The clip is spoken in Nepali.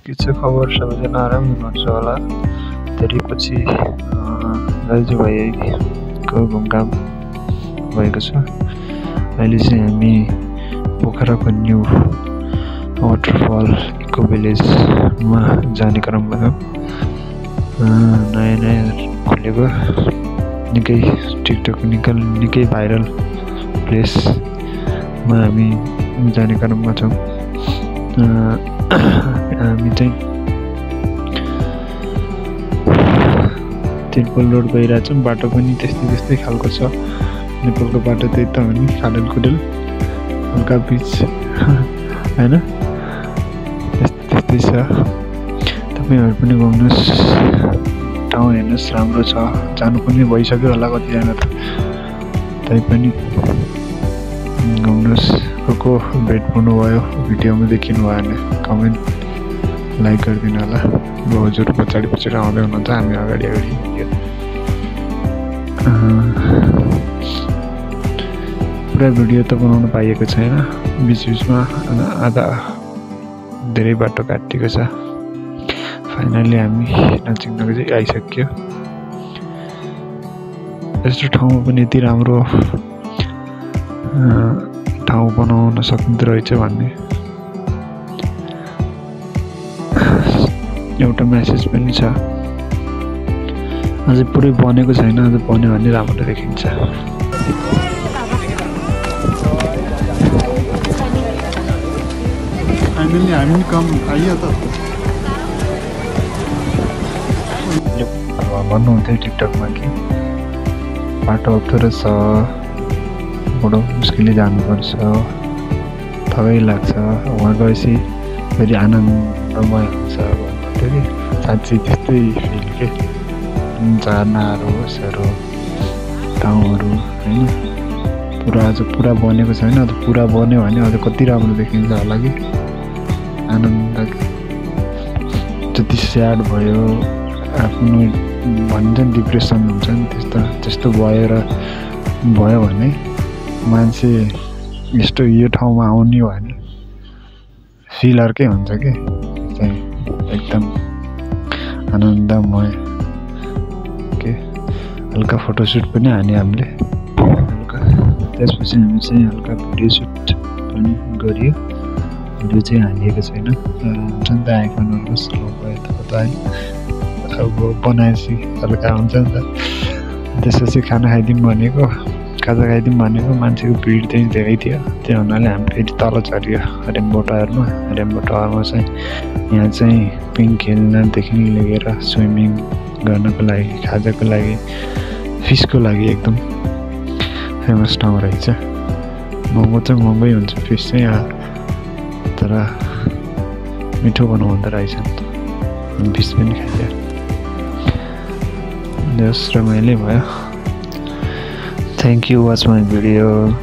के छ खबर? सबैजना आराम हुनुहुन्छ होला। धेरै पछि दाजुभाइको घुमघाम भएको छ। अहिले चाहिँ हामी पोखराको न्यू वाटरफल इको भिलेजमा जाने क्रममा छौँ। नयाँ खुलेको निकै टिकटक निकै भाइरल प्लेसमा हामी जाने क्रममा छौँ। हामी चाहिँ तिरपल रोड गइरहेछौँ। बाटो पनि त्यस्तै खालको छ। नेपालको बाटो त्यही त हो नि, खाडल खुडेल हल्का पिच होइन, त्यस्तै छ। तपाईँहरू पनि घुम्नुहोस्, ठाउँ हेर्नुहोस्, राम्रो छ। जानु पनि भइसक्यो होला कतिजना त, तैपनि घुम्नुहोस्। को भेट हुनुभयो भिडियोमा देखिनु भयो भने कमेन्ट लाइक गरिदिनु होला। हजुर पछाडि आउँदै हुनुहुन्छ, हामी अगाडि पुरा भिडियो त बनाउनु पाइएको छैन, बिचमा आधा धेरै बाटो काटिएको छ। फाइनली हामी नजिक आइसक्यो। यस्तो ठाउँमा पनि यति राम्रो ठाउँ बनाउन सकिँदो रहेछ भन्ने एउटा मेसेज पनि छ। अझै पुरै बनेको छैन, अझ बन्यो भने राम्रो देखिन्छ। फाइनली हामी कम आइयो त। भन्नुहुन्थ्यो टिकटकमा कि बाटो अप्ठ्यारो छ, बडो मुस्किलले जानुपर्छ, थकै लाग्छ, वहाँ गएपछि फेरि आनन्दमय हुन्छ भन्नुहुन्थ्यो कि। साँच्चै त्यस्तै फिल के, झरनाहरू होसहरू ठाउँहरू होइन। पुरा बनेको छैन, अझ पुरा बन्यो भने अझ कति राम्रो देखिन्छ होला कि। आनन्द जति स्याड भयो, आफ्नो भन्छ नि डिप्रेसन हुन्छ नि, त्यस्तो भयो भने मान्छे यस्तो यो ठाउँमा आउने हो भने फिल अर्कै हुन्छ कि, चाहिँ एकदम आनन्दमय के। हल्का फोटोसुट पनि हामीले हल्का, त्यसपछि हामी चाहिँ हल्का भिडियो सुट पनि गरियो। भिडियो चाहिँ हालिएको छैन, हुन्छ नि त आइफोनहरू स्लो भयो त अब बनाएपछि हल्का हुन्छ नि त। त्यसपछि खाजा खाइदिउँ भनेको मान्छेको भिड चाहिँ धेरै थियो। त्यो हुनाले हामी फेरि तल झऱ्यो रेनबो टावरमा चाहिँ। यहाँ चाहिँ पिङ खेल्नदेखि लिएर स्विमिङ गर्नको लागि, खाजाको लागि, फिसको लागि एकदम फेमस ठाउँ रहेछ। महँगो चाहिँ महँगै हुन्छ फिस चाहिँ, तर मिठो बनाउँदो रहेछ नि त। फिस पनि खाइदियो, रमाइलो भयो। Thank you, watch my video.